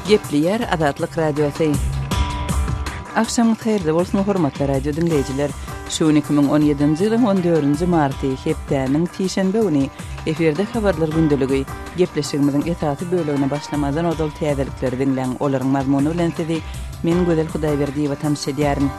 Gepleýär Azatlyk Radiosy. Agşamyňyz haýyrly bolsun, hormatly radio diňleýjiler. Şu gün 2017-nji ýylyň 14-nji marty, hepdäniň sişenbe güni. Efirde habarlar gündeligi. Gepleşigimiziň esasy bölegine başlamazdan ozal täzelikleri diňläň. Olaryň mazmuny bilen sizi men Gözel Hudaýberdiýewa tanyş edýärin.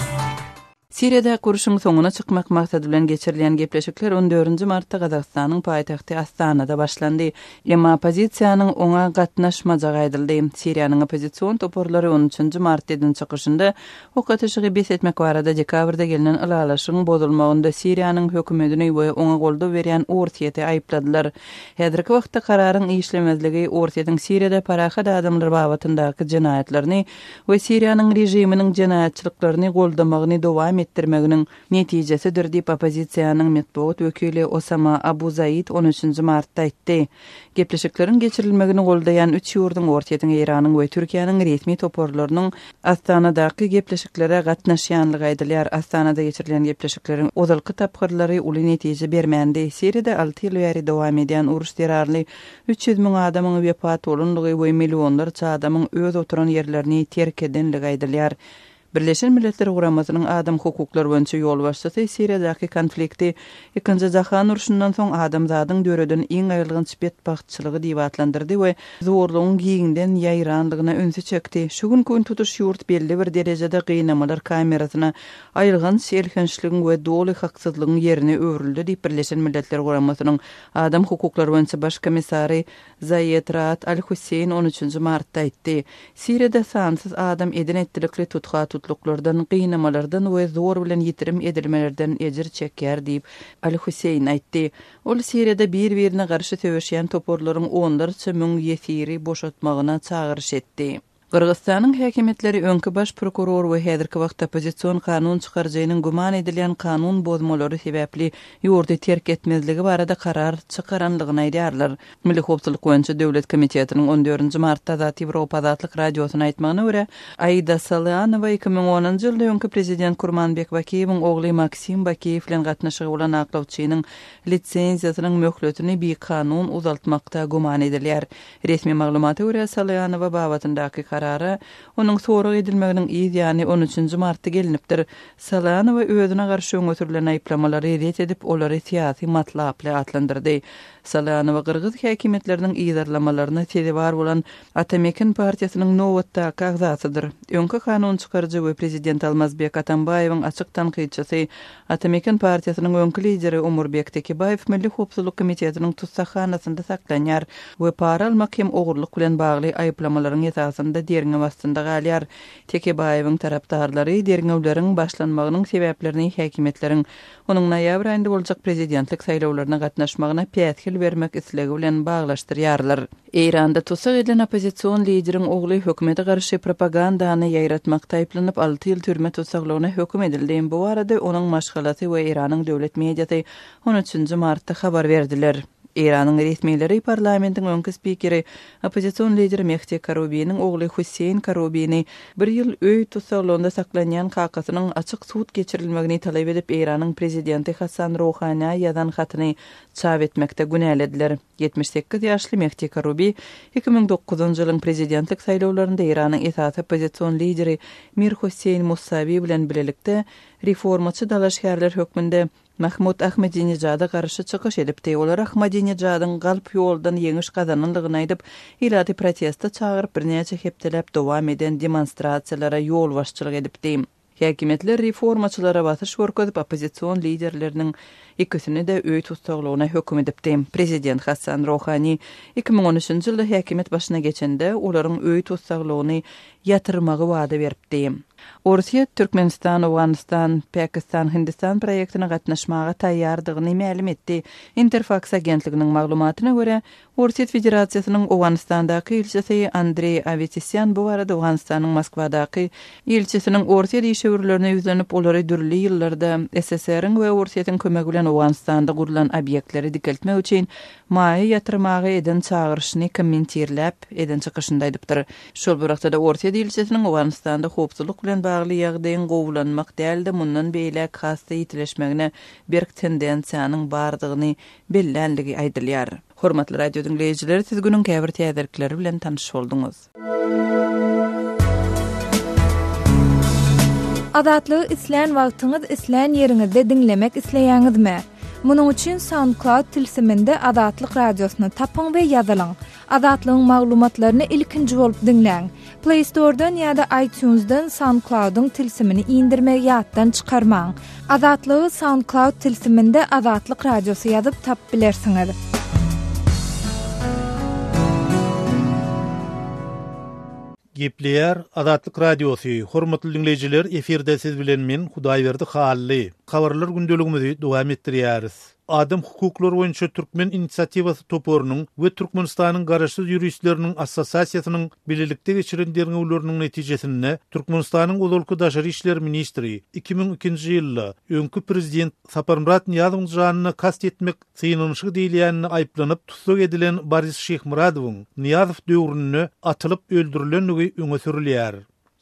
Siriýadaky urşuň soňuna çykmak maksady bilen geçirilýän gepleşikler on dördünji martda Gazagystanyň paýtagty Astanada başlandy. Emma oppozisiýanyň oňa gatnaşmajagy aýdyldy. Siriýanyň oppozision toparlary on üçünji martda eden çykyşynda ok atyşygy bes etmek barada dekabrda gelnen ylalaşygyň bozulmagynda Siriýanyň hökümetini we oňa goldaw berýän Orsýeti aýypladylar. Häzirki wagtda kararyň işlemezligi Orsýetiň Siriýada parahat adamlar babatyndaky jenaýatlaryny we Siriýanyň režiminiň jenaýatçylyklaryny goldamagyny dowam etdirmeginiň netijesidir diýip, oppozisiýanyň metbugat wekili Osama Abu Zaid on üçünji martda aýtdy. Gepleşikleriň geçirilmegini goldaýan üç ýurduň, Orsýetiň, Eýranyň we Türkiýäniň resmi toparlarynyň Astanadaky gepleşiklere gatnaşýanlygy aýdylýar. Astanada geçirilýän gepleşikleriň ozalky tapgyrlary uly netije bermändi. Siriýada alty ýyl bäri dowam edýän uruş zerarly 300 müň adamyň wepat bolandygy we millionlarça adamyň öz oturan ýerlerini terk edenligi aýdylýar. Birleşen Milletler Guramasynyň adam hukuklary boýunça ýolbaşçysy Siriýadaky konflikti Ikinji jahan urşundan soň adamzadyň döreden iň aýylganç betbagtçylygy diýip atlandyrdy we zorlugyň giňden ýaýranlygyna ünsi çekdi. Şu günki gün tutuş ýurt belli bir derejede gynamalar kamerasyna, aýylganç elhençligiň we doly haksyzlygyň ýerine öwrüldi diýip Birleşen Milletler Guramasynyň Adam hukuklary boýunça baş komissary Zaýed Raad Al-Husseýn on üçünji martda aýtdy. Siriýada sansyz adam eden-etdilikli tutha-tutluklardan, gynamalardan we zor bilen ýitirim edilmelerden ejir çekýär diýip, Al-Husseýn aýtdy. Ol Siriýada bir-birine garşy söweşýän toparlaryň onlarça müň ýesiri boşatmagyna çagyryş etdi. Gyrgyzystanyň häkimiýetleri öňki baş prokuror we häzirki wagtda oppozision kanun çykaryjynyň güman edilýän kanun bozmalary sebäpli ýurdy terk etmezligi barada karar çykaranlygyny aýdýarlar. Milli howpsuzlyk boýunça döwlet komitetiniň on dördünji martda Azat Ýewropa Azatlyk Radiosyna aýtmagyna görä, Aida Salyanowa 2010-njy ýylda öňki prezident Kurmanbek Bakiýewiň ogly Maksim Bakiýew bilen gatnaşygy bolan aklawçynyň lisenziýasynyň möhletini bikanun uzaltmakda güman edilýär. Resmi maglumata görä, Salyanowa babatyndaky karara onuň sorag edilmeginiň yz ýany on üçünji martda gelnipdir. Salyanowa özüne garşy öňe sürlen aýyplamalary ret edip, olary syýasy matlaply atlandyrdy. Salyanowa gyrgyz häkimiýetleriniň yzarlamalaryna sezewar bolan Ata Meken partiýasynyň nobatdaky agzasydyr. Öňki kanun çykaryjy we prezident Almazbek Atambaýewiň açyk tankytçysy Ata Meken partiýasynyň öňki lideri Omurbek Tekebaýew Milli howpsuzlyk komitetiniň tussaghanasynda saklanýar we para almak hem ogurlyk bilen bagly aýyplamalaryň esasynda derňew astynda galýar. Tekebaýewiň tarapdarlary derňewleriň başlanmagynyň sebäplerini häkimiýetleriň onuň noýabr aýynda boljak prezidentlik saýlawlaryna gatnaşmagyna päsgel bermek islegi bilen baglaşdyrýarlar. Eýranda tussag edilen oppozision lideriň ogly hökümete garşy propagandany ýaýratmakda aýyplanyp, alty ýyl türme tussaglygyna höküm edildi. Bu barada onuň maşgalasy we Eýranyň döwlet mediasy on üçünji martda habar berdiler. Eýranyň resmileri parlamentiň öňki spikeri, oppozision lider Mehdi Karubiniň ogly Husseýn Karubini bir ýyl öý tussaglygynda saklanýan kakasynyň açyk sud geçirilmegini talap edip, Eýranyň prezidenti Hassan Rouhanä ýazan hatyny çap etmekde günälediler. 78 ýaşly Mehdi Karubi 2009-njy ýylyň prezidentlik saýlawlarynda Eýranyň esasy oppozision lideri Mir Hosseýn Mussawi bilen bilelikde reformaçy dalaşgärler hökmünde Mahmud Ahmadinejada garşy çykyş edipdi. Olar Ahmadinejadyň galp ýoldan ýeňiş gazanandygyny aýdyp, ilaty proteste çagyryp, birnäçe hepdeläp dowam eden demonstrasiýalara ýolbaşçylyk edipdi. Häkimiýetler reformaçylara basyş görkezip, oppozision liderleriniň ikisini-de öý tussaglygyna höküm edipdi. Prezident Hassan Rohani 2013-nji ýylda häkimiýet başyna geçende, olaryň öý tussaglygyny ýatyrmagy wada beripdi. Orsýet Türkmenistan, Owganystan, Pakistan, Hindistan proýektine gatnaşmaga taýýardygyny mälim etdi. Interfaks agentliginiň maglumatyna görä, Orsýet Federasiýasynyň Owganystandaky ilçisi Andreý Awetisýan bu barada Owganystanyň Moskwadaky ilçisiniň orsýet işewürlerine ýüzlenip, olary dürli ýyllarda SSR-iň we Orsýetiň kömegi bilen Owganystanda gurlan obýektleri dikeltmek üçin maýa ýatyrmaga eden çagyryşyny kommentirläp eden çykyşynda aýdypdyr. Şol bir wagtda-da Orsýet ilçisiniň Owganystanda howpsuzlyk bilen bagly ýagdaýyň gowulanmak däl-de, mundan beýläk has-da ýitileşmegine berk tendensiýanyň bardygyny bellänligi aýdylýar. Hormatly radio diňleýjiler, siz günüň käbir täzelikleri bilen tanyş bolduňyz. Azatlygy islän wagtyňyz, islän ýeriňizde diňlemek isleýäňizmi? Munuň üçin SoundCloud tilsiminde Azatlyk Radiosyny tapyň we ýazylyň. Azatlygyň maglumatlaryny ilkinji bolup diňläň. Play Store-dan ýa-da iTunes-dan SoundCloud-yň tilsimini indirmegi ýatdan çykarmaň. Azatlygy SoundCloud tilsiminde Azatlyk Radiosy ýazyp tapyp bilersiňiz. Gepleýär Azatlyk Radiosy, Hormatly diňleýjiler, efirde siz bilen men, Hudaýberdi Hally. Habarlar gündeligimizi dowam etdirýäris. Adam hukuklary boýunça Türkmen inisiatiwasy toparynyň we Türkmenistanyň Garaşsyz ýuristleriniň assosiasiýasynyň bilelikde geçiren derňewleriniň netijesinde Türkmenistanyň ozalky daşary işler ministri, 2002-nji ýylda öňki prezident Saparmyrat Nyýazowyň janyna kast etmek synanyşygy diýilýäninde aýyplanyp tussag edilen Boris Şyhmyradowyň Nyýazow döwründe atylyp öldürilendigi öňe sürülýär.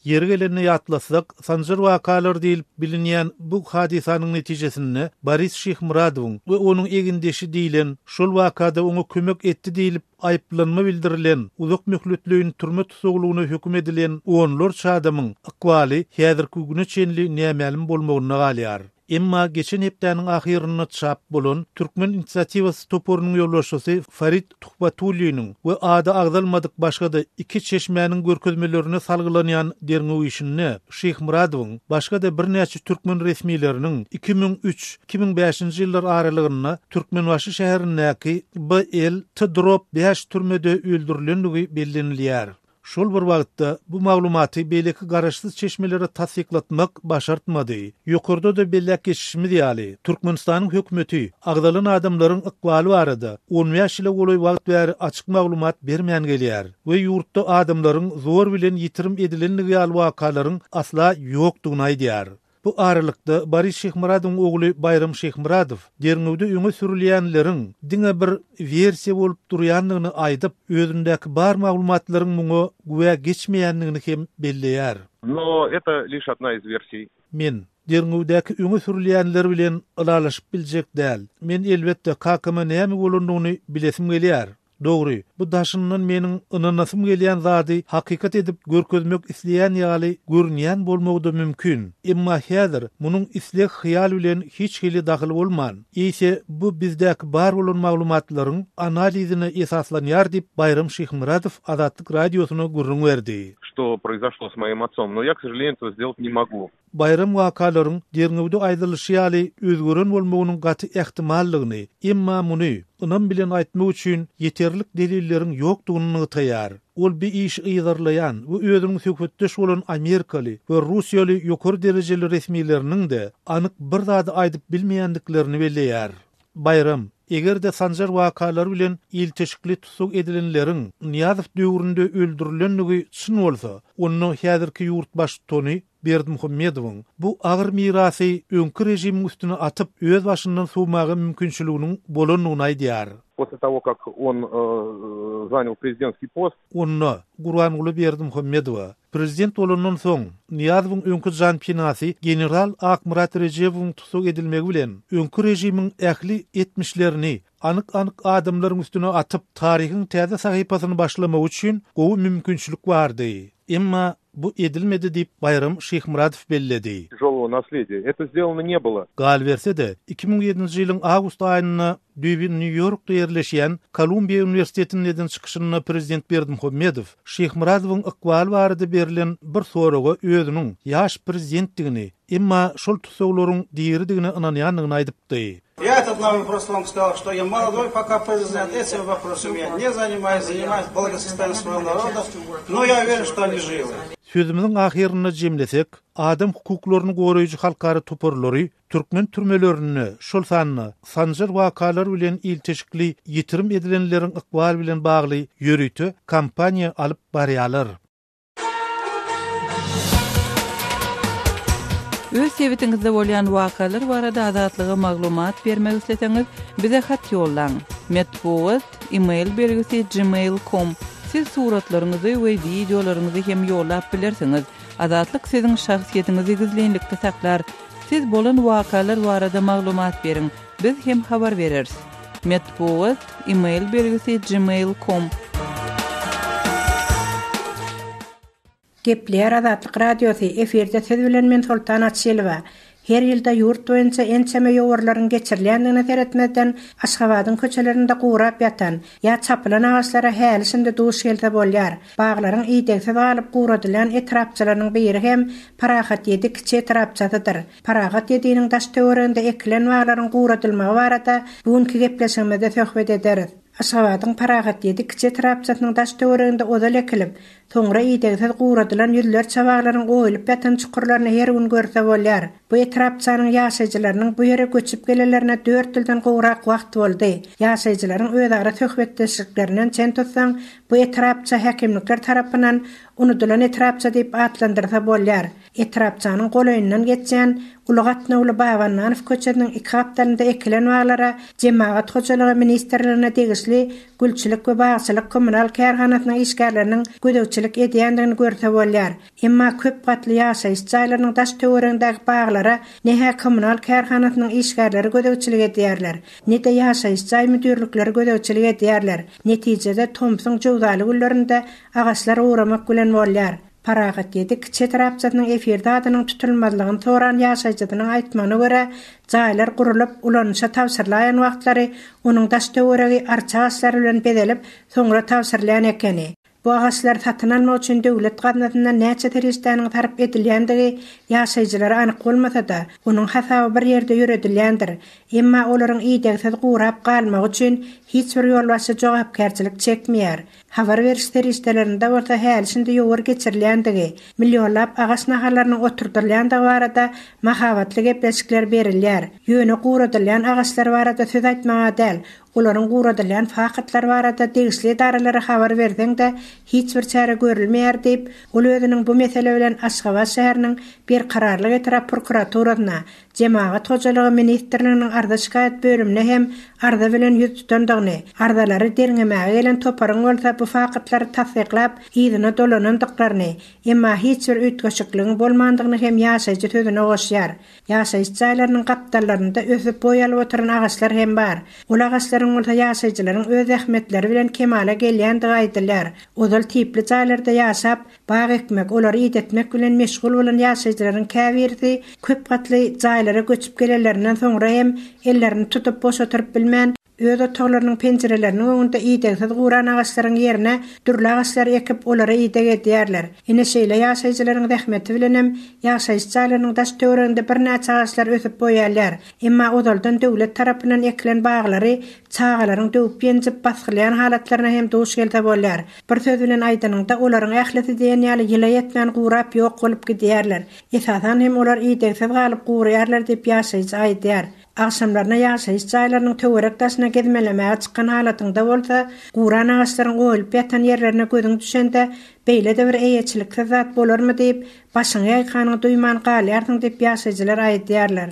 Ýeri gelende ýatlasak, Sanjar wakalary diýlip bilinýän bu hadysanyň netijesinde Boris Şyhmyradowyň we onuň egindeşi diýlen, şol wakada oňa kömek etdi diýlip aýyplanma bildirilen, uzak möhletleýin türme tussaglygyna höküm edilen onlarça adamyň ykbaly häzirki güne çenli nämälim bolmagynda galýar. Emma geçen hepdäniň ahyrynda çap bolan Türkmen inisiatiwasy toparynyň ýolbaşçysy Farid Tuhbatulliniň we ady agzalmadyk başga-da iki çeşmäniň görkezmelerine salgylanýan derňew işinde Şyhmyradowyň başga-da birnäçe türkmen resmileriniň 2003, 2005-nji ýyllar aralygynda Türkmenbaşy şäherindäki BL T-drop bäş türmede öldürilendigi bellenilýär. Şol bir wagtda, bu maglumaty beýleki garaşsyz çeşmelere tassyklatmak başartmady. Ýokarda-da belläp geçişimiz ýaly, Türkmenistanyň hökümeti agzalan adamlaryň ykbaly barada on bäş ýyla golaý wagt bäri açyk maglumat bermän gelýär we ýurtda adamlaryň zor bilen ýitirim edilendigi ýaly wakalaryň asla ýokdugyny aýdýar. Bu aralykda, Boris Şyhmyradowyň ogly Baýram Şyhmyradow derňewde öňe sürülýänleriň diňe bir wersiýa bolup durýandygyny aýdyp, özündäki bar maglumatlaryň muňa güwä geçmeýändigini hem belleýär. No eto liş odna iz wersiý. Men, derňewdäki öňe sürülýänler bilen ylalaşyp biljek däl. Men, elbetde, kakama näme bolandygyny bilesim gelýär. Dogry, bu daşyndan meniň ynanasym gelýän zady hakykat edip görkezmek isleýän ýaly görünýän bolmagy-da mümkin. Emma häzir munuň isleg-hyýal bilen hiç hili dahyly bolman, eýse bu bizdäki bar bolan maglumatlaryň analizine esaslanýar diýip, Baýram Şyhmyradow Azatlyk Radiosyna gürrüň berdi. Что произошло с моим отцом, но я, к сожалению, этого сделать не могу. Baýram wakalaryň derňewde aýdylyşy ýaly özgeren bolmagynyň gaty ähtimaldygyny, emma muny ynam bilen aýtmak üçin ýeterlik delilleriň ýokdugyny nygtaýar. Ol bi işi yzarlaýan we özüniň söhbetdeş bolan amerikaly we russiýaly ýokary derejeli resmileriniň-de anyk bir zady aýdyp bilmeýändiklerini belleýär. Baýram, eger-de Sanjar wakalary bilen ilteşikli tussag edilenleriň Nyýazow döwründe öldürilendigi çyn bolsa, onda häzirki ýurt baştutany Berdimuhamedowyň bu agyr mirasy öňki režimiň üstüne atyp, öz başyndan sowmaga mümkinçiliginiň bolandygyny aýdýar. Posle togo kak on zanýal prezidentskiý post. Onda Gurbanguly Berdimuhamedowa prezident bolandan soň, Nyýazowyň öňki janpenasy general Akmyrat Rejebowyň tussag edilmegi bilen, öňki režimiň ähli etmişlerini anyk-anyk adamlaryň üstüne atyp, taryhyň täze sahypasyny başlamagy üçin gowy mümkinçilik bardy. Emma bu edilmedi diýip, Baýram Şyhmyradow belledi. Týažologo naslediýa. Eto sdelano ne bylo. Galyberse-de, 2007-nji ýylyň awgust aýynda düýbi Nýu-Ýorkda ýerleşýän Kolumbiýa uniwersitetinde eden çykyşynda prezident Berdimuhamedow Şyhmyradowyň ykbaly barada berlen bir soraga özüniň ýaş prezidentdigini, emma şol tussaglaryň diridigine ynanýandygyny aýdypdy. Ýa etot na proslom skazal, şto ýa molodoý poka prezident, etim woprosom ýa ne zanimaýus, zanimaýus blagosostoýaniýem swoýego naroda, no ýa uweren, şto oni žiwy. Sözümiziň ahyrynda jemlesek, adam hukuklaryny goraýjy halkara toparlary türkmen türmelerinde, şol sanda Sanjar wakalary bilen ilteşikli ýitirim edilenleriň ykbaly bilen bagly ýörite kampaniýa alyp barýarlar. Öz sebitiňizde bolýan wakalar barada Azatlyga maglumat bermek isleseňiz, bize hat ýollaň. Metbugat, e-mail belgisi gmail com. Siz suratlaryňyzy we wideolaryňyzy hem ýollap bilersiňiz. Azatlyk siziň şahsyýetiňizi gizlinlikde saklar. Siz bolan wakalar barada maglumat beriň, biz hem habar bereris. Metbugat, e-mail belgisi gmail com. Gepleýär Azatlyk Radiosy, efirde siz bilen men Soltan Açylowa. Her ýylda ýurt boýunça ençeme ýowarlaryň geçirilýändigine seretmezden, Aşgabadyň köçelerinde gurap ýatan, ýa çapylan agaçlara häli-şindi duş gelse bolýar. Baglaryň idegsiz galyp guradylýan etrapçalarynyň biri hem Parahat ýedi kiçi etrapçasydyr. Parahat ýediniň daş-töwereginde ekilen baglaryň guradylmagy barada bu günki gepleşigimizde söhbet ederis. Aşgabadyň Parahat ýedi kiçi etrapçasynyň daş-töwereginde ozal ekilip, soňra idegsiz guradylan ýüzlerçe baglaryň oýulyp ýatan çukurlaryny her gün görse bolýar. Bu etrapçanyň ýaşaýjylarynyň bu ýere göçüp gelenlerine dört ýyldan gowrak wagt boldy. Ýaşaýjylaryň özara söhbetdeşliklerinden çen tutsaň, bu etrapça häkimlikler tarapyndan unudylan etrapça diýip atlandyrsa bolýar. Etrapçanyň golaýyndan geçýän uly gatnawly Baba Annanow köçesiniň iki gapdalynda ekilen baglara Jemagat hojalygy ministrligine degişli Gülçülik we bagçylyk kommunal kärhanasynyň işgärleriniň gözegçilik edýändigini görse bolýar. Emma köp gatly ýaşaýyş jaýlarynyň daş-töweregindäki baglara ne-hä kommunal kärhanasynyň işgärleri gözegçilik edýärler, ne-de ýaşaýyş jaý müdirlikleri gözegçilik edýärler. Netijede tomsuň jöwzaly günlerinde agaçlar guramak bilen bolýar. Parahat ýedi kiçi etrapçasynyň efirde adynyň tutulmazlygyny soran ýaşaýjysynyň aýtmagyna görä, jaýlar gurulyp, ulanyşa tabşyrylaýan wagtlary onuň daş-töweregi arça agaçlary bilen bezelip, soňra tabşyrylýan ekeni. Bu agaçlary satyn almak üçin döwlet gaznasyndan näçe serişdäniň sarp edilýändigi ýaşaýjylara anyk bolmasa-da, onuň hasaby bir ýerde ýöredilýändir. Emma olaryň idegsiz gurap galmagy üçin hiç bir ýolbaşçy jogapkärçilik çekmeýär. Habar beriş serişdelerinde bolsa häli-şindi ýowar geçirilýändigi, millionlap agaç nahallarynyň oturdylýandygy barada mahabatly gepleşikler berilýär. Ýöne guradylýan agaçlar barada söz aýtmaga däl, olaryň guradylýan faktlary barada degişli edaralara habar berseň-de, hiç bir çäre görülmeýär diýip, ol özüniň bu mesele bilen Aşgabat şäheriniň Berkararlyk etrap prokuraturasyna, Jemagat hojalygy ministrliginiň arza-şikaýat bölümine hem arza bilen ýüz tutandygyny, arzalary derňemäge gelen toparyň bolsa bu faktlary tassyklap, yzyna dolanandyklaryny, emma hiç bir üýtgeşikligiň bolmandygyny hem ýaşaýjy sözüne goşýar. Ýaşaýyş jaýlarynyň gapdallarynda ösüp boý alyp oturan agaçlar hem bar. Ol agaçlaryň bolsa ýaşaýjylaryň öz zähmetleri bilen kemala gelýändigi aýdylýar. Ozal tipli jaýlarda ýaşap, Bag ekmek, olary idetmek bilen meşgul bolan ýaşaýjylaryň käbirisi köp gatly jaýlara göçüp gelenlerinden soňra hem ellerini tutup boş oturyp bilmän, öz otaglarynyň penjireleriniň öňünde idegsiz guran agaçlaryň ýerine dürli agaçlary ekip, olara ideg edýärler. Ine, şeýle ýaşaýjylaryň zähmeti bilenem ýaşaýyş jaýlarynyň daş-töwereginde birnäçe agaçlar ösüp boý alýar. Emma ozaldan döwlet tarapyndan ekilen baglary çagalaryň döwüp-ýenjip, basgylaýan halatlaryna hem duş gelse bolýar. Bir söz bilen aýdanyňda, olaryň ählisi diýen ýaly ýyla ýetmän gurap ýok bolup gidýärler. Esasan hem olar idegsiz galyp guraýarlar diýip ýaşaýjy aýdýar. Agşamlaryna ýaşaýyş jaýlarynyň töwerek-daşyna gezmelemäge çykan halatyňda bolsa, guran agaçlaryň oýulyp ýatan ýerlerine gözüň düşende, beýle-de bir eýeçiliksiz zat bolarmy diýip, başyňy ýaýkanyňy duýman galýarsyň diýip ýaşaýjylar aýdýarlar.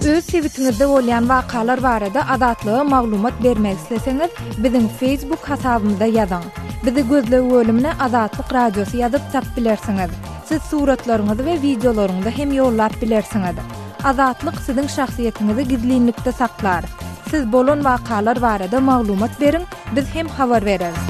Öz sebitiňizde bolýan wakalar barada Azatlyga maglumat bermek isleseňiz, biziň Facebook hasabymyza ýazyň. Bizi gözleg bölümine Azatlyk Radiosy ýazyp tap bilersiňiz. Siz suratlaryňyzy we wideolaryňyzy hem ýollap bilersiňiz. Azatlyk siziň şahsyýetiňizi gizlinlikde saklar. Siz bolan wakalar barada maglumat beriň, biz hem habar bereris.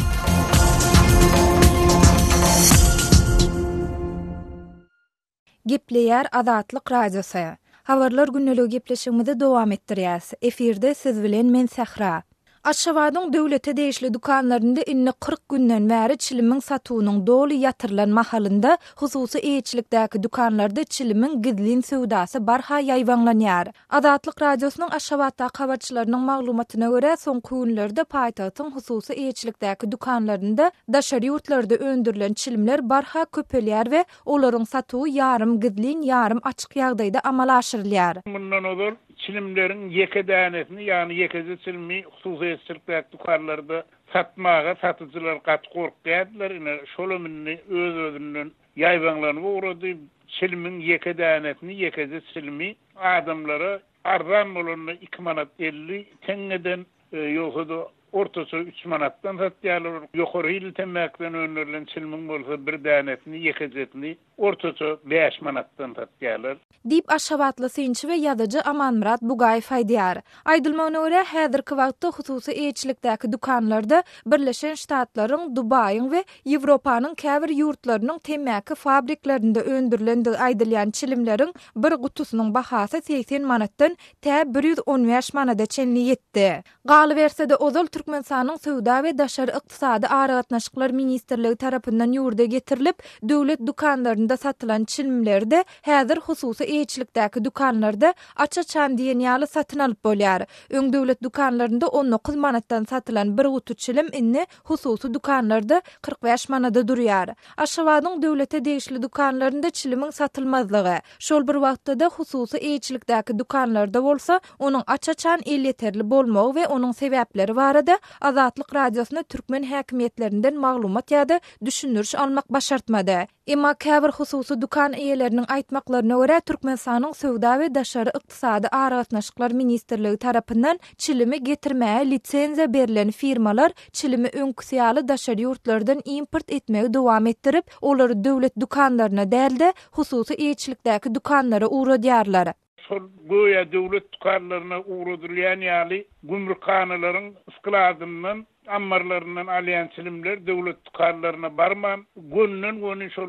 Gepleýär Azatlyk Radiosy. Habarlar gündeligi gepleşigimizi dowam etdirýäs. Efirde siz bilen men Sähra. Aşgabadyň döwlete degişli dükanlarynda indi 40 günden bäri çilimiň satuwynyň doly ýatyrylan mahalynda, hususy eýeçilikdäki dükanlarda çilimiň gizlin söwdasy barha ýaýbaňlanýar. Azatlyk Radiosynyň Aşgabatdaky habarçylarynyň maglumatyna görä, soňky günlerde paýtagtyň hususy eýeçilikdäki dükanlarynda daşary ýurtlarda öndürilen çilimler barha köpelýär we olaryň satuwy ýarym gizlin, ýarym açyk ýagdaýda amala aşyrylýar. Mundan ozal çilimleriň ýeke dänesini, ýagny ýekeje çilimi hususy eýeçilikdäki dükanlarda satmaga satyjylar gaty gorkýardylar. Ine, şolam indi öz-özünden ýaýbaňlanyp ugrady. Çilimiň ýeke dänesini, ýekeje çilimi adamlara arzan bolanda iki manat 50 teňňeden, ýogsa-da. ortaça üç manatdan satýarlar. Ýokary hilli temmäkiden öndürilen çilimiň bolsa bir dänesini, ýekejesini ortaça bäş manatdan satýarlar. Diýip, aşgabatly synçy we ýazyjy Amanmyrat Bugaýew aýdýar. Aýdylmagyna görä, häzirki wagtda hususy eýeçilikdäki dükanlarda Birleşen Ştatlaryň, Dubaýyň we Ýewropanyň käbir ýurtlarynyň temmäki fabriklerinde öndürilendigi aýdylýan çilimleriň bir gutusynyň bahasy 80 manatdan tä 115 manada çenli ýetdi. Galyberse-de, ozal Türkmenistanyň Söwda we daşary ykdysady aragatnaşyklar ministrligi tarapyndan ýurda getirilip, döwlet dükanlarynda satylan çilimleri-de häzir hususy eýeçilikdäki dükanlarda aç-açan diýen ýaly satyn alyp bolýar. Öň döwlet dükanlarynda 19 manatdan satylan bir guty çilim indi hususy dükanlarda 45 manada durýar. Aşgabadyň döwlete degişli dükanlarynda çilimiň satylmazlygy, şol bir wagtda-da hususy eýeçilikdäki dükanlarda bolsa onuň aç-açan elýeterli bolmagy we onuň sebäpleri barada Azatlyk Radiosyna türkmen häkimiýetlerinden maglumat ýa-da düşündiriş almak başartmady. Emma käbir hususy dükan eýeleriniň aýtmaklaryna görä, Türkmenistanyň Söwda we daşary ykdysady aragatnaşyklar ministrligi tarapyndan çilimi getirmäge lisenziýa berlen firmalar çilimi öňküsi ýaly daşary ýurtlardan import etmegi dowam etdirip, olary döwlet dükanlaryna däl-de, hususy eýeçilikdäki dükanlara ugradýarlar. Şol göýä döwlet dükanlaryna ugradylýan ýaly gümrükhanalaryň skladyndan, ammarlaryndan alýan çilimler döwlet dükanlaryna barman, gönüden-göni şol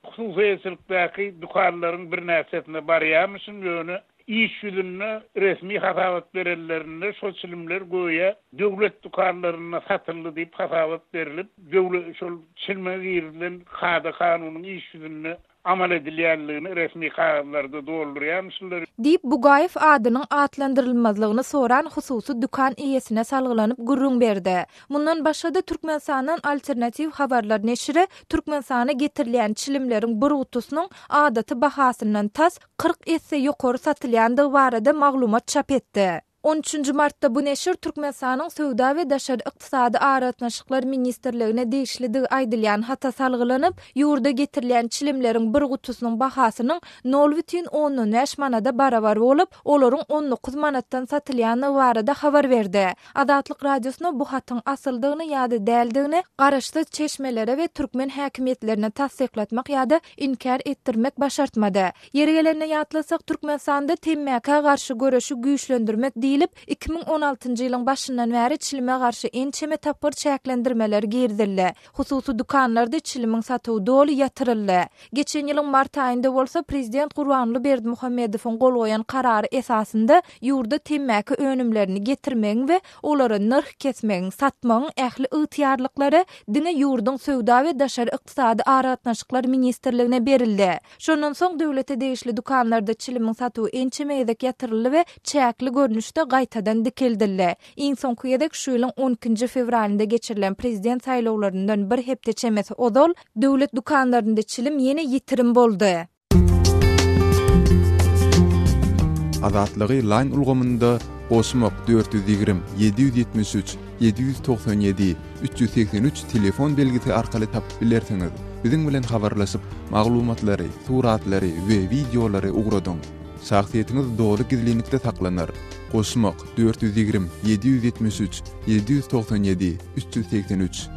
hususyýetçilikdäki dükanlaryň birnäçesine barýarmyşyn, ýöne iş ýüzünde resmi hasabat berenlerinde şol çilimler göýä döwlet dükanlarynda satyldy diýip hasabat berlip, döwlet şol çilime girizilen kada-kanunyň iş ýüzünde amal edilýänligini resmi kagyzlarda doldurýarmyşynlar. Diýip, Bugaýew adynyň atlandyrylmazlygyny soran hususy dükan eýesine salgylanyp gürrüň berdi. Mundan başga-da, Türkmenistandan Alternatiw habarlar neşiri Türkmenistana getirilýän çilimleriň bir gutusynyň adaty bahasyndan tas 40 esse ýokary satylýandygy barada maglumat çap etdi. On üçünji martda bu neşir Türkmenistanyň Söwda we daşary ykdysady aragatnaşyklar ministrligine degişlidigi aýdylýan hata salgylanyp, ýurda getirilýän çilimleriň bir gutusynyň bahasynyň nol bütin ondan bäş manada barabar bolup, olaryň 19 manatdan satylýandygy barada habar berdi. Azatlyk Radiosyna bu hatyň asyldygyny ýa-da däldigini garaşsyz çeşmelere we türkmen häkimiýetlerine tassyklatmak ýa-da inkär etdirmek başartmady. Ýeri gelende ýatlasak, Türkmenistanda temmäkä garşy göreşi güýçlendirmek diýlip, 2016-njy ýylyň başyndan bäri çilime garşy ençeme tapgyr çäklendirmeler girizildi. Hususy dükanlarda çilimiň satuwy doly ýatyryldy. Geçen ýylyň mart aýynda bolsa prezident Gurbanguly Berdimuhamedowyň gol goýan karary esasynda ýurda temmäki önümlerini getirmegiň we olara nyrh kesmegiň, satmagyň ähli ygtyýarlyklary diňe ýurduň Söwda we daşary ykdysady aragatnaşyklar ministrligine berildi. Şondan soň döwlete degişli dükanlarda çilimiň satuwy ençeme gezek ýatyryldy we çäkli görnüşde gaýtadan dikeldildi. Iň soňky gezek şu ýylyň on ikinji fewralynda geçirilen prezident saýlawlaryndan bir hepde çemesi ozal döwlet dükanlarynda çilim ýene ýitirim boldy. Azatlygy Line ulgamynda goşmak 420 773 797 383 telefon belgisi arkaly tapyp bilersiňiz. Biziň bilen habarlaşyp, maglumatlary, suratlary we wideolary ugradyň. Şahsyýetiňiz doly gizlinlikde saklanar. Goşmak, 420 773 797 383.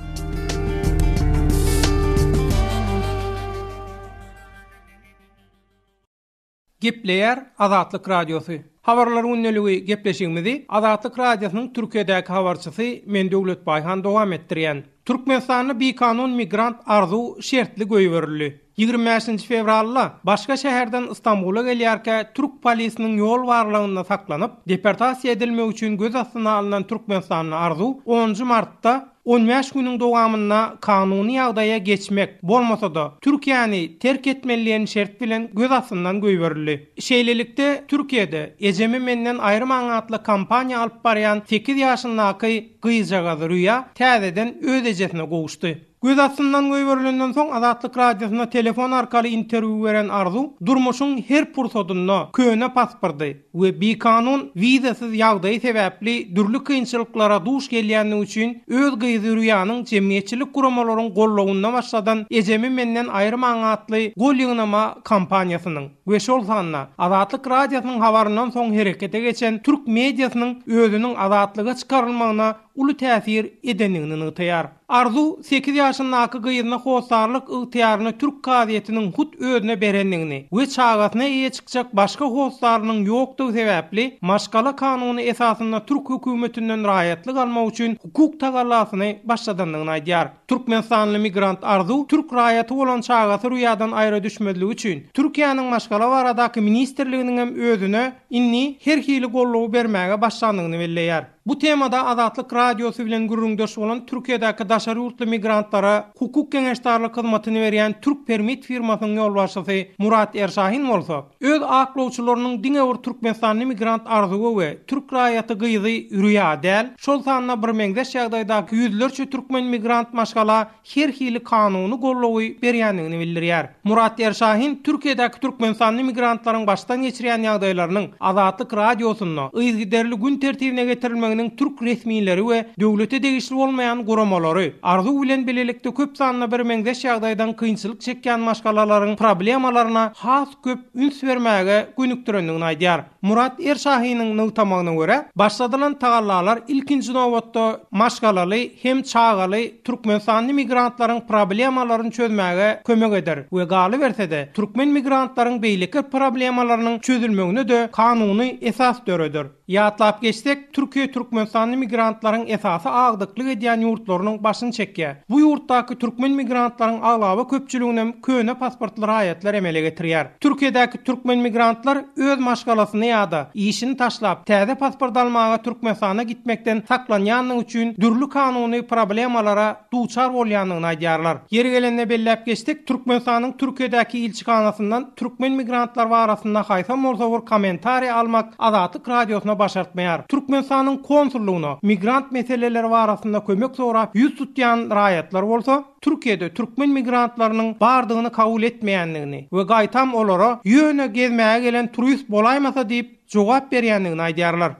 Gepleýär Azatlyk Radiosy. Habarlar gündeligi gepleşigimizi Azatlyk Radiosynyň Türkiýedäki habarçysy men Döwlet Baýhan dowam etdirýän. Türkmenistanda bikanun migrant Arzuw şertli goýberildi. 25-nji fewralda başga şäherden Stambula gelýärkä türk polisiniň ýol barlagynda saklanyp, deportasiýa edilmek üçin göz astyna alnan türkmenistanly Arzuw onunjy martda 15 günüň dowamynda kanuny ýagdaýa geçmek, bolmasa-da, Türkiýäni terk etmeli diýen şert bilen göz astyndan goýberildi. Şeýlelikde, Türkiýede Ejemi menden aýyrmaň atly kampaniýa alyp barýan sekiz ýaşyndaky gyzjagaz Rüýa täzeden öz ejesine gowuşdy. Göz astyndan goýberilenden soň Azatlyk Radiosyna telefon arkaly interwýu beren Arzuw durmuşyň her pursadynda köne pasporty, we bikanun wizasyz ýagdaýy sebäpli dürli kynçylyklara duş gelýändigi üçin öz gyzy Rüýanyň jemgyýetçilik guramalaryň gollawynda başladan Ejemi menden aýyrmaň atly gol ýygnama kampaniýasynyň we şol sanda Azatlyk Radiosynyň habaryndan soň herekete geçen türk mediasynyň özüniň azatlyga çykarylmagyna. uly täsir edendigini nygtaýar. Arzuw sekiz ýaşyndaky gyzyna hossarlyk ygtyýaryny türk kazyýetiniň hut özüne berendigini we çagasyna eýe çykjak başga hossarynyň ýokdugy sebäpli maşgala kanuny esasynda türk hökümetinden raýatlyk almak üçin hukuk tagallasyny başladandygyny aýdýar. Türkmenistanly migrant Arzuw türk raýaty bolan çagasy Rüýadan aýra düşmezligi üçin Türkiýäniň Maşgala baradaky ministrliginiňem özüne indi her hili goldawy bermäge başlandygyny belleýär. Bu temada Azatlyk Radiosy bilen gürrüňdeş bolan Türkiýedäki daşary ýurtly migrantlara hukuk geňeşdarlyk hyzmatyny berýän Türk Permit firmasynyň ýolbaşçysy Murat Erşahin bolsa, öz aklawçylarynyň diňe bir türkmenistanly migrant Arzuwa we türk raýaty gyzy Rüýa däl, şol sanda birmeňzeş ýagdaýdaky ýüzlerçe türkmen migrant maşgala her hili kanuny goldawy berýändigini bildirýär. Murat Erşahin Türkiýedäki türkmenistanly migrantlaryň başdan geçirýän ýagdaýlarynyň Azatlyk Radiosynda yzygiderli gün tertibine getirilmeginiň türk resmileri we döwlete degişli bolmaýan guramalary Arzuw bilen bilelikde köp sanda birmeňzeş ýagdaýdan kynçylyk çekýän maşgalalaryň problemalaryna has köp üns bermäge gönükdirendigini aýdýar. Murat Erşahiniň nygtamagyna görä, başladylan tagallalar ilkinji nobatda maşgalaly hem çagaly türkmenistanly migrantlaryň problemalaryny çözmäge kömek eder we galyberse-de, türkmen migrantlaryň beýleki problemalarynyň çözülmegine-de kanuny esas döreder. Ýatlap geçsek, Türkiýe türkmenistanly migrantlaryň esasy agdyklyk edýän ýurtlarynyň başyny çekýär. Bu ýurtdaky türkmen migrantlaryň aglaba köpçüliginem köne pasportly raýatlar emele getirýär. Türkiýedäki türkmen migrantlar öz maşgalasyny ýa-da işini taşlap, täze pasport almaga Türkmenistana gitmekden saklanýandygy üçin dürli kanuny problemalara duçar bolýandygyny aýdýarlar. Ýeri gelende belläp geçsek, Türkmenistanyň Türkiýedäki ilçihanasyndan türkmen migrantlar barasynda haýsam bolsa bir kommentariý almak Azatlyk Radiosyna başartmaýar. Türkmenistanyň konsullygyna migrant meseleleri barasynda kömek sorap ýüz tutýan raýatlar bolsa, Türkiýede türkmen migrantlarynyň bardygyny kabul etmeýändigini we gaýtam olara ýöne gezmäge gelen turist bolaýmasa diýip jogap berýändigini aýdýarlar.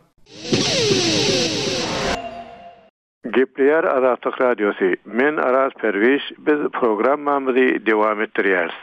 Gepleýär Azatlyk Radiosy, Men Araz Perwiş, biz programmamyzy dowam etdirýäris.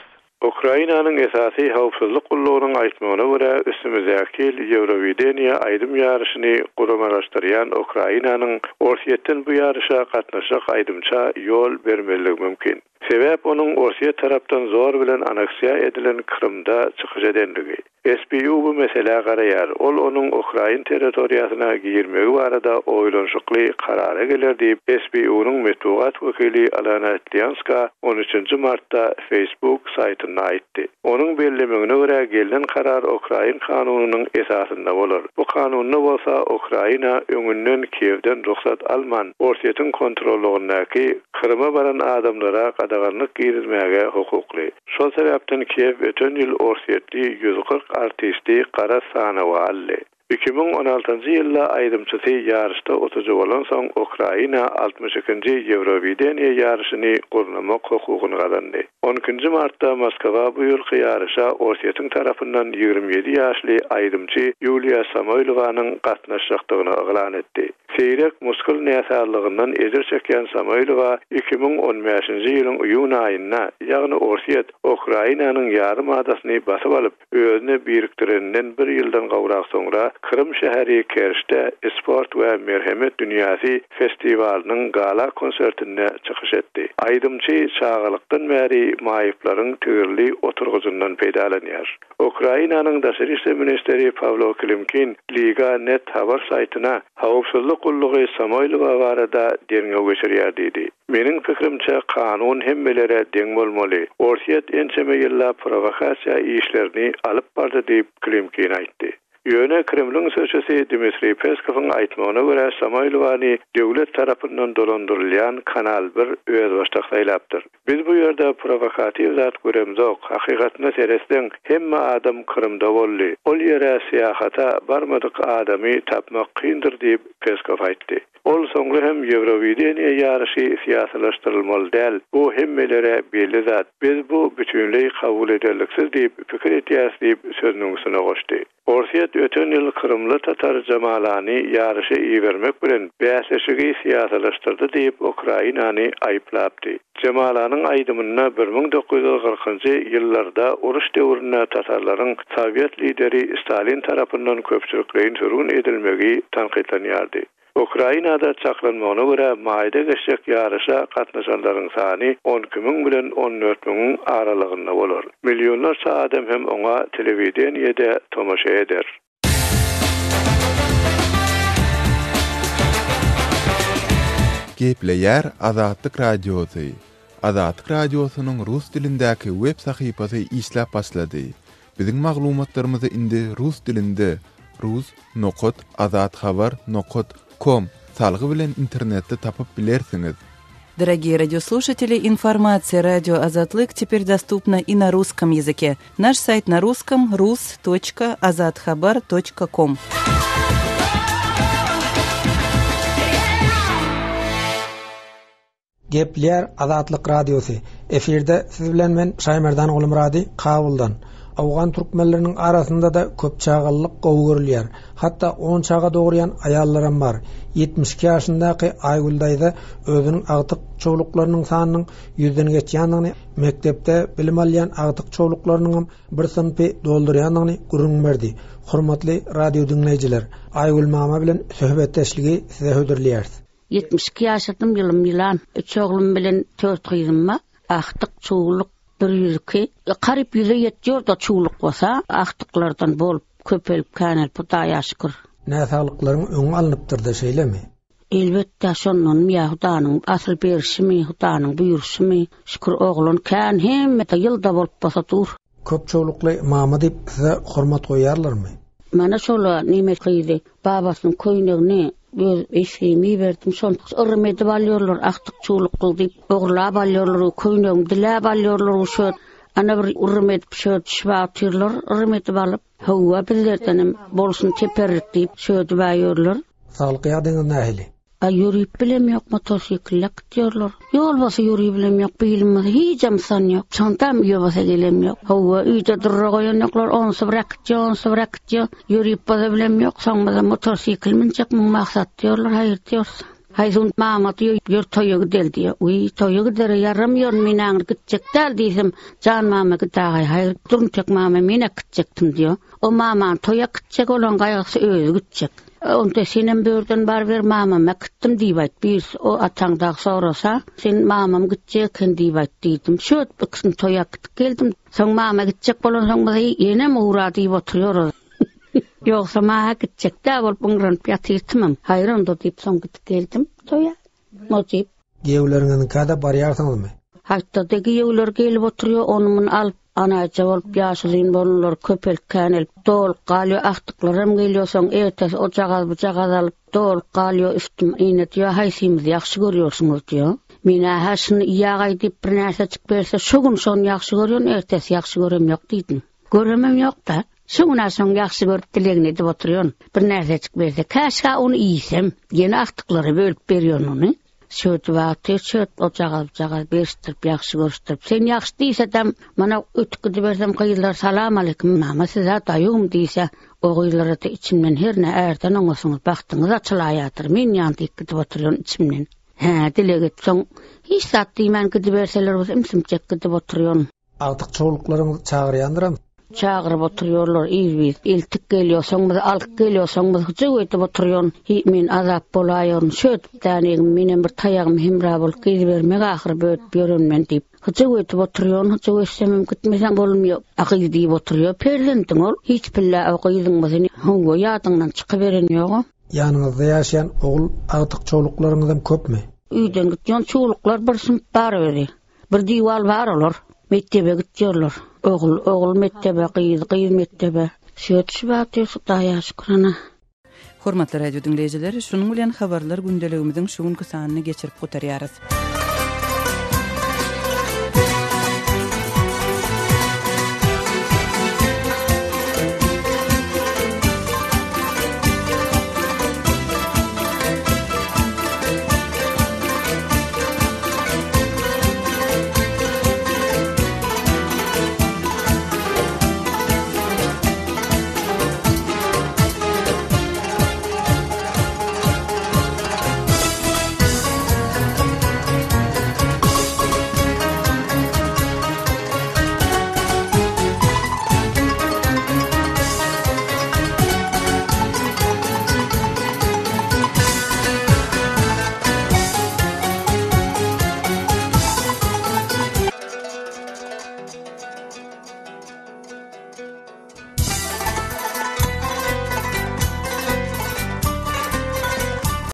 Ukrainanyň esasy howpsuzlyk gullugynyň aýtmagyna görä, üstümizdäki ýyl Ýewrowideniýe aýdym ýaryşyny guramalaşdyrýan Ukrainanyň Orsýetden bu ýaryşa gatnaşjak aýdymça ýol bermezligi mümkin. Sebäp onuň Orsýet tarapdan zor bilen aneksiýa edilen Krymda çykyş edenligi. SBU bu meselä garaýar, ol onuň ukrain territoriýasyna girmegi barada oýlanyşykly karara geler diýip, SBU-nyň metbugat wekili Alena Tlianska on üçünji martda Facebook saýtynda aýtdy. Onuň bellemegine görä, gelnen karar ukrain kanunynyň esasynda bolar. Bu kanunda bolsa Ukraina öňünden Kiýewden rugsat alman, Orsýetiň kontrollygyndaky Kryma baran adamlara gadaganlyk girizmäge hukukly. Şol sebäpden Kiýew öten ýyl orsýetli 140 artisti gara sanawa aldy. 2016-njy ýylda aýdymçysy ýaryşda utujy bolansoň Ukraina altmyş ikinji Ýewrowideniýe ýaryşyny gurnamak hukugyny gazandy. On ikinji martda Moskwa bu ýylky ýaryşa Orsýetiň tarapyndan 27 ýaşly aýdymçy Ýuliýa Samoýlowanyň gatnaşjakdygyny yglan etdi. Seýrek muskul näsazlygyndan ejir çekýän Samoýlowa 2015-nji ýylyň iýun aýynda, ýagny Orsýet Ukrainanyň ýarym adasyny basyp alyp, özüne birikdireninden bir ýyldan gowrak soňra Krym şäheri Kerçde Sport we merhemet dünýäsi festiwalynyň gala konsertinde çykyş etdi. Aýdymçy çagalykdan bäri maýyplaryň tigirli oturgyjyndan peýdalanýar. Ukrainanyň daşary işler ministri Pawlo Klimkin Liga net habar saýtyna howpsuzlyk gullugy Samoýlowa barada derňew geçirýär diýdi. Meniň pikirimçe, kanun hemmelere deň bolmaly. Orsýet ençeme ýyllap prowokasiýa işlerini alyp bardy diýip, Klimkin aýtdy. Ýöne Kremliň sözçüsi Dmitriý Peskowyň aýtmagyna görä, Samoýlowany döwlet tarapyndan dolandyrylýan Kanal bir özbaşdak saýlapdyr. Biz bu ýerde prowokatiw zat göremzok, hakykatyna seretseň, hemme adam Krymda boldy. Ol ýere syýahata barmadyk adamy tapmak kyndyr diýip, Peskow aýtdy. Ol soňra hem Ýewrowideniýe ýaryşy syýasylaşdyrylmaly däl, bu hemmelere belli zat. Biz bu bütinleý kabul ederliksiz diýip pikir etýäris diýip, sözüniň üstüne goşdy. Orsýet öten ýyl krymly tatar Jamalany ýaryşa ibermek bilen bäsleşigi syýasylaşdyrdy diýip, Ukrainany aýyplapdy. Jamalanyň aýdymynda 1940-njy ýyllarda uruş döwründe tatarlaryň sowet lideri Stalin tarapyndan köpçülikleýin sürgün edilmegi tankytlanýardy. Ukrainada çaklanmagyna görä, maýda geçjek ýaryşa gatnaşanlaryň sany 12 müň bilen 14 müňüň aralygynda bolar. Millionlarça adam hem oňa telewideniýede tomaşa eder. Gepleýär Azatlyk Radiosy, Azatlyk Radiosynyň rus dilindäki web sahypasy işläp başlady. Biziň maglumatlarymyzy indi rus dilinde rus nokat azathabar nokat kom salgy bilen internetde tapyp bilersiňiz. Дорогие радиослушатели, информация радио Азатлык теперь доступна и на русском языке. Наш сайт на русском rus.azathabar.com. Gepleýär Azatlyk Radiosy, Efirde siz bilen men Şaýmerdan Gulmyrady Kabuldan. Owgan türkmenleriniň arasynda-da köp çagalylyk gowy görülýär. Hatda on çaga dogurýan aýallaram bar. 72 ýaşyndaky Aýgül daýza özüniň agtyk-çowluklarynyň sanynyň ýüzden geçýändigini, mekdepde bilim alýan agtyk-çowluklarynyňam bir synpy doldurýandygyny gürrüň berdi. Hormatly radio diňleýjiler, Aýgül mama bilen söhbetdeşligi size hödürleýäris. 72 ýaşadym, ýylym ýylan. Üç oglum bilen dört gyzym bar. Agtyk, çuwluk, 102. Garyp ýüze ýetýär-de çuwluk bolsa, agtyklardan bolup, köpelip, känelip, Hudaýa şükür. Näsaglyklaryň öňi alnypdyr-da, şeýlemi? Elbetde, şondanmy ýa Hudanyň asyl berişimi, Hudanyň buýruşymy, şükür, oglan kän, hemme-de ýylda bolup bolsa dur. Köp çowlukly mama diýip size hormat goýýarlarmy? Mana şola neme gyzy babasynyň köýnegini öz esgimi berdim şony yrym edip alýorlar agtyk çowlukly diýip ogurlap alýorlar köýnegimi diläp alýorlar şo ana bir yrym edip şo düşüp otyrlar yrym edip alyp hawa bizlerdenem bolsun teperrik diýip şödüp ýörler. Saglyk ýagdaýyňyz nähili? A ýörüp bilem ýok motosiklle gitýärler. Ýol bolsa ýörüp bilem ýok, bilim bolsa hijem san ýok. Çantam öýe bolsa gelem ýok. Hawa, öýde durra goýan ýoklar, onsy bir äkitýär, onsy bir äkitýär. Ýörüp bolsa bilem ýok, soň bolsa motosikl münjek muň maksat diýýärler, haýyr diýýäris. Haýsy gün mama diýýär, ýör toýa gideli diýýär. Wiý, toýa gidere ýaramýaryn men aňry gitjek däl diýsem, jan mama gidagaý, haýyr, duruntek mama men äkitjekdim diýýär. O mamany toýa äkitjek, olaň gaýgysy özi gitjek. Onda senem börden baryber mamam äkitdim diýip aýt. Birisi o ataň dagy sorasa, sen mamam gitjek eken diýip aýt diýdim. Şöýdüp ikisini toýa äkitip geldim. Soň mama gitjek bolansoň biz ýenem ura diýip oturýarys. Ýogsa maňa gitjek däl bolup yňranyp ýatyrtymam. Haýyr onda diýip soň gidip geldim toýa. Mujyp. Giýewleriňiziňkä-de barýarsyňyzmy? Hatda-da giýewler gelip oturýar, ony-muny alyp, anaýja bolup, ýaşuzyn bolanlar köpelip, känelip, dolup galýar, agtyklaram gelýär, soň ertesi ojagaz-bujagaz alyp, dolup galýar, üstüm ine diýýär, haýsymyzy ýagşy görýärsiňiz diýýär. Men-ä-hä şuny iýägaý diýip bir närsejik berse, şo gün şony ýagşy görýän, ertesi ýagşy görem ýok diýdim. Göremem ýok-da. Şu gün-ä şoň ýagşy görüp dilegini edip oturýan. Bir närsejik berse, käşgä ony iýsem. Ýene agtyklara bölüp berýän ony. Şöýdüp otyr, şöýdüp ojagaz-bujagaz berişdirip, ýagşy görüşdirip. Sen ýagşy diýsedem, mana ötüp gidibersem gyzlar salam aleýkum, mama siz-ä daýowum diýse, o gyzlara-da içimden hernä ärden oňasyňyz, bagtyňyz açylaýadyr, men ýan diýip gidip oturýan içimden. Hä, dileg et, soň hiç zat diýmän gidiberseler bolsa ümsümjek gidip oturýan. Agtyk çowluklaryňyz çagyrýandyram? Çagyryp oturýarlar yz-biz. Eltik gelýär, soň bizi alyp gelýär, soň biz hyjuw edip oturýan. Hiý, men azap bolaýaryn, şöýdüp dänegim, menem bir taýagym hemra bolup gezibermek ahyry bödüp ýören men diýip. Hyjuw edip oturýan, hyjuw etsemem gitmeseň bolmaýar. A gyz diýip oturýar, perzendiň ol. Hiç pille o gyzyň bolsa, hawa, ýadyňdan çykyberen ýog-a. Ýanyňyzda ýaşaýan ogul agtyk çowluklaryňyzam köpmi? Öýden gitýän çowluklar bir synp bar özi. Bir diwal bar olar mekdebe gitýärler. Ogul ogul mekdebe gyz gyz mekdebe. Şöýt şu wagt ýok Hudaýa şükür ana. Hormatly radio diňleýjiler, şunuň bilen habarlar gündeligimiziň şu günki sanyny geçirip gutarýarys.